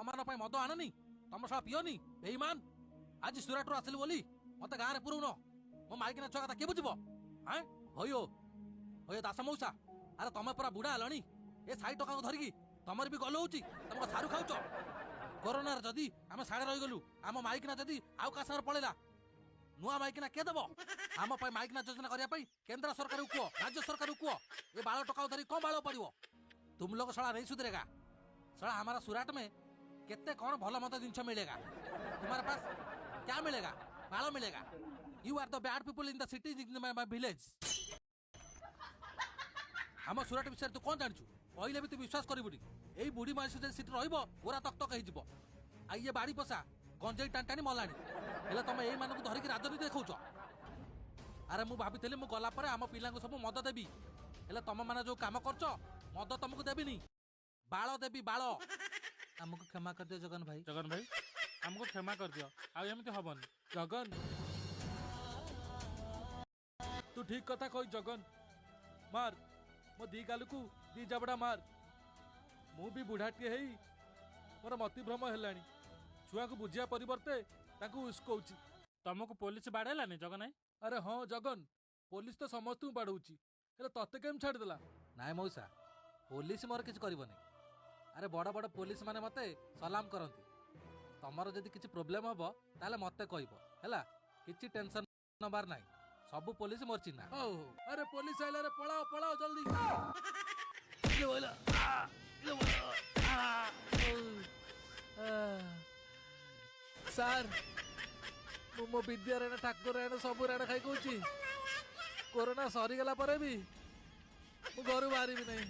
ତମମାନଙ୍କ ପାଇଁ ମଦ ଆଣନି, ତମ ଶଳା ପିଅନି। ବେଇମାନ, ଆଜି ସୁରାଟରୁ ଆସିଲି ବୋଲି ମତେ ଗାଁରେ ପୁରଉନ। ମୋ ମାଇକିନା ଛୁଆ କଥା କିଏ ବୁଝିବ? ଆଁ, ହଇଓ ହଇଓ ଦାସ ମଉସା, ଆରେ ତମେ ପୁରା ବୁଢା ହେଲଣି। ଏ ସାଇ ଟଙ୍କାକୁ ଧରିକି ତମର ବି ଗଲ ହଉଛି। ତମେ ସାରୁ ଖାଉଛ? କରୋନାରେ ଯଦି ଆମେ ସାଡେ ରହିଗଲୁ, ଆମ ମାଇକିନା ଯଦି ଆଉ କାହା ସାଙ୍ଗରେ ପଳେଇଲା, ନୂଆ ମାଇକିନା କିଏ ଦେବ? ଆମ ପାଇଁ ମାଇକିନା ଯୋଜନା କରିବା ପାଇଁ କେନ୍ଦ୍ର ସରକାରକୁ କୁହ, ରାଜ୍ୟ ସରକାରକୁ କୁହ। ଏ ବାଳ ଟକାକୁ ଧରି କଣ ବାଳ ପଡିବ? तुम लोग साला नहीं सुधरेगा। साला हमारा सूरत में कितने कौन भला मत जिनस मिलेगा, तुम्हारे पास क्या मिलेगा? बाल मिलेगा। You are the bad people in the city, in my village. ଆମ ସୁରାଟ ବିଷୟରେ ତୁ କଣ ଜାଣିଛୁ? କହିଲେ ବି ତୁ ବିଶ୍ୱାସ କରିବୁନି। ଏଇ ବୁଢୀ ମଣିଷ ଯଦି ସେଠି ରହିବ, ଗୋରା ତକ ତକ ହେଇଯିବ। ଆଉ ଇଏ ବାଡି ପୋଷା ଗଞ୍ଜେଇ ଟାଣି ଟାଣି ମଲାଣି। ହେଲେ ତମେ ଏଇମାନଙ୍କୁ ଧରିକି ରାଜନୀତି ଦେଖାଉଛ। ଆରେ ମୁଁ ଭାବିଥିଲି ମୁଁ ଗଲା ପରେ ଆମ ପିଲାଙ୍କୁ ସବୁ ମଦ ଦେବି। ହେଲେ ତମ ମାନେ ଯୋଉ କାମ କରୁଛ, ମଦ ତମକୁ ଦେବିନି, ବାଳ ଦେବି, ବାଳ। ଆମକୁ କ୍ଷମା କରିଦିଅ ଜଗନ ଭାଇ। ଜଗନ ଭାଇ, ଆମକୁ କ୍ଷମା କରିଦିଅ, ଆଉ ଏମିତି ହବନି। ଜଗନ, ତୁ ଠିକ କଥା କହି। ଜଗନ, ମାର ମୋ ଦି ଗାଲକୁ ଦି ଜାବଡ଼ା ମାର। ମୁଁ ବି ବୁଢ଼ାଟିଏ ହେଇ ମୋର ମତିଭ୍ରମ ହେଲାଣି। ଛୁଆକୁ ବୁଝିବା ପରିବର୍ତ୍ତେ ତାଙ୍କୁ ଉସ୍କଉଛି। ତମକୁ ପୋଲିସ ବାଡେଇଲାନି ଜଗନ ଭାଇ? ଆରେ ହଁ ଜଗନ, ପୋଲିସ ତ ସମସ୍ତଙ୍କୁ ବାଡ଼ଉଛି, ହେଲେ ତତେ କେମିତି ଛାଡ଼ିଦେଲା? ନାଇଁ ମଉସା, ପୋଲିସ ମୋର କିଛି କରିବନି। ଆରେ ବଡ଼ ବଡ଼ ପୋଲିସ ମାନେ ମତେ ସଲାମ କରନ୍ତି। ତମର ଯଦି କିଛି ପ୍ରୋବ୍ଲେମ ହବ, ତାହେଲେ ମତେ କହିବ, ହେଲା? କିଛି ଟେନସନ ନବାର ନାହିଁ। ସବୁ ପୋଲିସ ମୋର ଚିହ୍ନା। ହଉ ହଉ। ଆରେ ପୋଲିସ ଆଇଲା ରେ, ପଳାଅ ପଳାଅ ଜଲ୍ଦି। ଇଲୋ ବୋଇଲା, ଆ, ଇଲୋ ବୋଇଲା, ଆ, ଉ, ଆ। ସାର୍, ମୁଁ ମୋ ବିଦ୍ୟା ରାଣ, ଠାକୁର ରାଣ, ସବୁ ରାଣ ଖାଇ କହୁଛି, କୋରୋନା ସରିଗଲା ପରେ ବି ମୁଁ ଘରୁ ବାହାରିବି ନାହିଁ।